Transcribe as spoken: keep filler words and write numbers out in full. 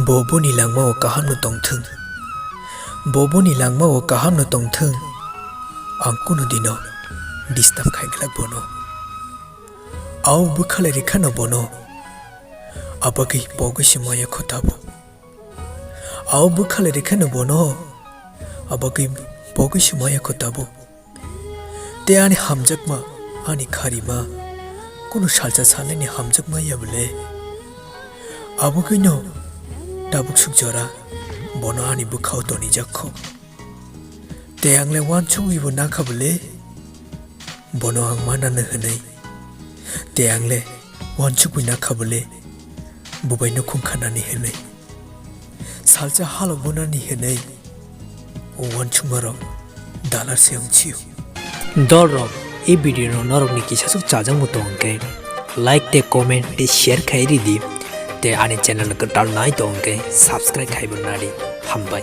Bo boni langmao kahamno tongthwng. Bo boni langmao kahamno tongthwng. Ang kunu dino disturb khai glak bono. Ao bwkhalai rwkhano bono. Abagwi pogwi se maya kho tabuk. Ao bwkhalai rwkhano bono. Abagwi pogwi se maya kho tabuk. Tei ani hamjakma, ani kharima, kunu salsa salnani hamjakma ya bwle? Abagwino tabuk suk jora bono ani bwkhao tonijak kho. Tei angle uansugwibo nakha bwle? Bono ang manano hwnwi. Tei angle uansugwi nakha bwle? Bubaino khung khanani hwnwi. Salsa halok bonani hwnwi o uansukmarok dalar se wng sio. Dolrok, e video no norokni kisasok chajakmo tong khe like tei comment tei share khai ridi. Tei ani channel no kwtal nai tong khe subscribe khaibo nadi. Hambai.